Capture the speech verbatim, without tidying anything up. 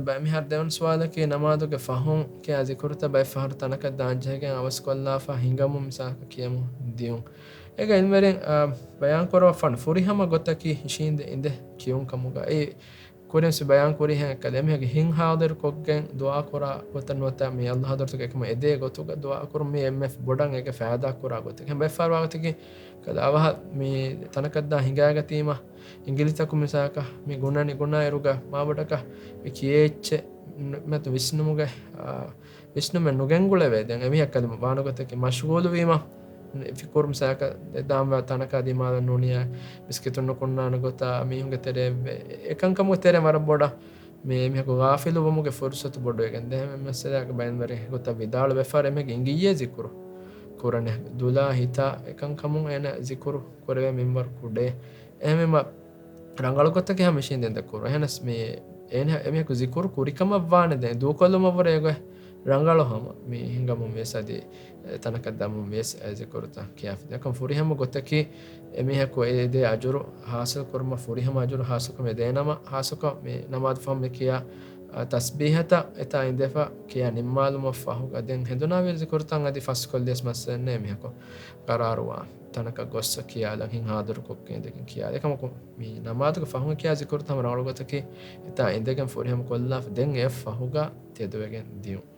ބައި މިހާރު ދެވަނަ ސުވާލަކީ، ނަމާދުގެ ފަހުން ކިޔާ ޒިކުރުތައް ބައެއް ފަހަރު ތަނަކަށް ދާން ޖެހިގެން އަވަސްކޮށްލާފަ ހިނގަމުން މިސާލަކަށް ކިޔަމުން ދިޔުން. އޭގެ އިލްމުވެރިން، އާ، ބަޔާންކުރައްވާފަން ފުރިހަމަ ގޮތަކީ ހިށީނދެ އިނދެ ކިޔުން ކަމުގައި. ކުރިންސި ބަޔާން ކުރިހެން އެކަލޭ މީހަކު ހިތް ހާޟިރު ކޮށްގެން ދުޢާ ކުރާ ގޮތަށް ނުވަތަ މި އައްލާހު ޙަޟްރަތުގެ އެކަމަށް އެދޭ ގޮތުގަ ދުޢާ ކުރުން މީ އެންމެ ބޮޑަށް އޭގެ ފައިދާ ކުރާ ގޮތެއް. އެހެން ބައެއް ފަހަރު ވާގޮތަކީ ކަލޭ އަވަހަށް މި ތަނަކަށްދާ ހިނގާގަތީމަ އިނގިލިތަކު މިސާލަކަށް މި ގުނަނި ގުނާއިރުގަ މާބޮޑަކަށް މި ކިޔޭ އެއްޗެއް ނު-، މަތު ވިސްނުމުގެ، އާ، ވިސްނުމެއް ނުގެންގުޅެވޭ. ދެން އެމީހަކަށް ވާނެ ގޮތަކީ މަޝްޣޫލު ވީމަ، ފިކުރު މިސާލަކަށް ދާންވާ ތަނަކާ ދިމާލަށް ނޫނިޔާ މިސްކިތުން ނުކުންނާނެ ގޮތާ މީހުންގެ ތެރޭ އެކަންކަމުގެ ތެރޭ ވަރަށް ބޮޑަށް މި އެމީހަކު ޣާފިލުވުމުގެ ފުރުޞަތު ބޮޑުވެގެން ދޭ. މި މައްސަލައިގެ ބައިންވެރި ގޮތަށް ވިދާޅުވެފަ އެމީހަކު އިނގިއްޔޭ ޒިކުރު ކުރަނެ ދުލާ ހިތާ އެކަންކަމުން އޭނަ ޒިކުރު ކުރެވޭ މިންވަރު ކުޑޭ. އެހެންވީމަ ރަނގަޅު ގޮތަކީ ހަމަ މިޝީން ދެން ދެ ކުރު. އެހެނަސް މި އޭނަ އެމީހަކު ޒިކުރު ކުރިކަމަށް ވާނެ ދެން ދޫކޮށްލުމަށްވުރެ އެގޮތް ރަނގަޅު ހަމަ މި ހިނގަމުން ވިޔަސް އަދި ތަނަކަށް ދަމުން ވިޔަސް އެ ޒިކުރުތައް ކިޔާފި. އެކަން ފުރިހަމަ ގޮތަކީ އެމީހަކު އެ ދޭ އަޖުރު ހާސިލް ކުރުމަށް ފުރިހަމަ އަޖުރު ހާސިލްކުރުމަށް ދޭނަމަ ހާސިލްކޮށް މި ނަމާދު ފަހުން މި ކިޔާ، އަ، ތަސްބީހަތައް އެތާ އިނދެފަ ކިޔާ ނިންމާލުމަށް ފަހުގަ ދެން ހެނދުނާވި ޒިކުރުތައް އަދި ފަސްކޮށްލިޔަސް މައްސަލައެއް ނެތް އެމީހަކު ޤަރާރުވާ ތަނަކަށް ގޮއްސަ ކިޔާލަން ހިތް ހާޟިރުކޮށްގެން އިނދެގެން ކިޔާލެ. އެކަމަކު މި ނަމާދުގެ ފަހުން ކިޔާ ޒިކުރުތައް ހަމަ ރަނގަޅު ގޮތަކީ އެތާ އިނދެގެން ފުރިހަމަ ކޮށްލާފަ ދެން އެ ފަހުގަ ތެދުވެގެން ދިޔުން.